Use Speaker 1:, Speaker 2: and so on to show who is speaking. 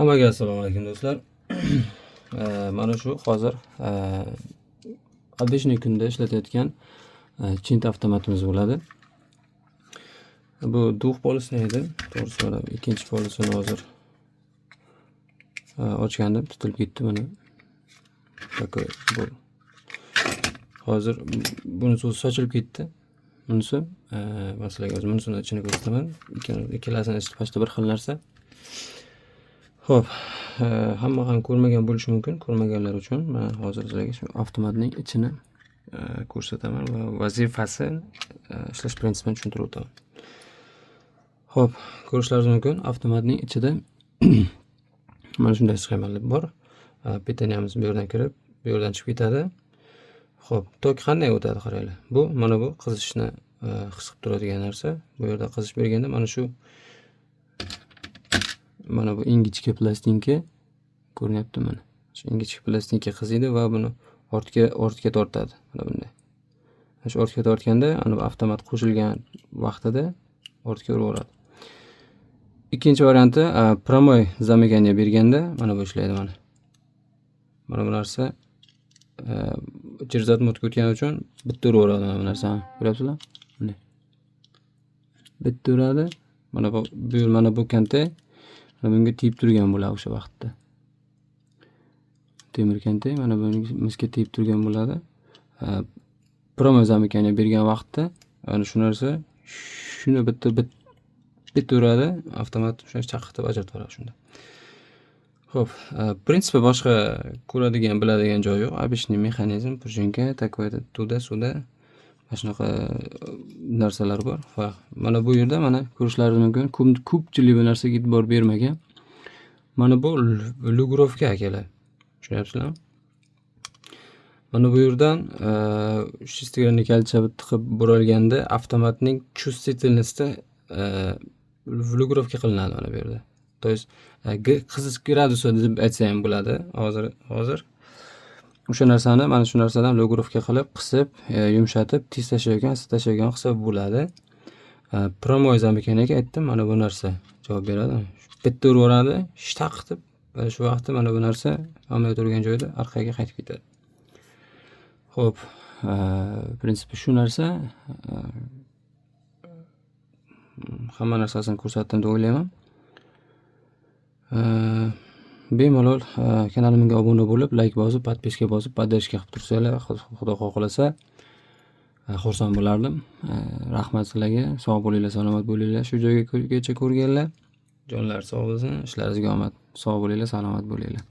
Speaker 1: Hammaga assalomu alaykum, do'stlar. Mana shu hozir обычный kunda ishlatayotgan Chint avtomatimiz bo'ladi. Bu двухполосный edi. To'g'risi, mana ikkinchi полос ini hozir ochgandim, tutilib ketdi mana. Такой bu. Hozir bunisi o'zi sochilib ketdi. Bunisi, man sizlarga hozir bunisini ichini ko'rsataman. Ikkalasini ichi почти bir xil narsa. Xo'p, hamma ham ko'rmagan bo'lishi mumkin. Ko'rmaganlar uchun man hozir sizlarga shu avtomatning ichini ko'rsataman va vazifasi, ishlash prinsipini tushuntirib o'taman. Xo'p, ko'rishlaringiz mumkin, avtomatning ichida mana shunday sxemalar bor. Питания miz bu yerdan kirib, bu yerdan chiqib ketadi. Xo'p, tok qanday o'tadi, qaranglar. Bu mana bu qizishni his qilib turadigan narsa. Bu yerda qizish berganda mana shu, mana bu ingichka plastinka ko'rinyapti mana. Shu ingichka plastinka qiziydi va buni ortga tortadi. Mana bunday. Mana shu ortga tortganda ana bu avtomat qo'shilgan vaqtida ortga uraveradi. Ikkinchi varianti, прямой замыкание berganda mana bu ishlaydi mana. Mana bu narsa через отмотка o'tgani uchun bitta uraveradi mana bu narsani. Ko'ryapsizlar? Bunday. Bitta uradi. Mana bu kontak mana bunga tegib turgan bo'ladi o'sha vaqtda. Temir kontak mana bunga, misga tegib turgan bo'ladi. Прямой замыкание bergan vaqtda ana shu narsa shuni bitta bitta uradi, avtomat o'sha chaqitib ajratib yuboradi shunda. Xo'p, в принципе, boshqa ko'radigan, biladigan joyi yo'q. Обычный mexanizm, пружинка, такой туда-сюда, mana shunaqa narsalar bor va mana bu yerda mana ko'rishlaringiz mumkin. Ko'pchilik bu narsaga e'tibor bermagan. Mana bu регулировка, akalar. Tushunyapsizlarmi? Mana bu yerdan шестеренный kalitcha tiqib buralganda avtomatning чувствительности регулировка qilinadi mana bu yerda. То есть qizish gradusi deb aytsa ham bo'ladi. Hozir o'sha narsani mana shu narsadan регулировка qilib, qisib, yumshatib, tez tashlayotgan, asta tashlayotgan qilsa bo'ladi. Прямой замыкание ga aytdim, mana bu narsa javob beradi. Bitta uraveradi, shtaq qilib, mana shu vaqtda mana bu narsa hamma turgan joyda orqaga qaytib ketadi. Xo'p, в принципе, shu narsa, hamma narsasini ko'rsatdim deb o'ylayman. Bemalol kanalimga obuna bo'lib, layk bosib, подписка bosib, поддержка qilib tursanglar, Xudo xohlasa, xursand bo'lardim. Rahmat sizlarga. Sog' bo'linglar, salomat bo'linglar. Shu joygacha ko'rganlar. Jonlar sog' bo'lsin, ishlaringizga omad. Sog' bo'linglar, salomat bo'linglar.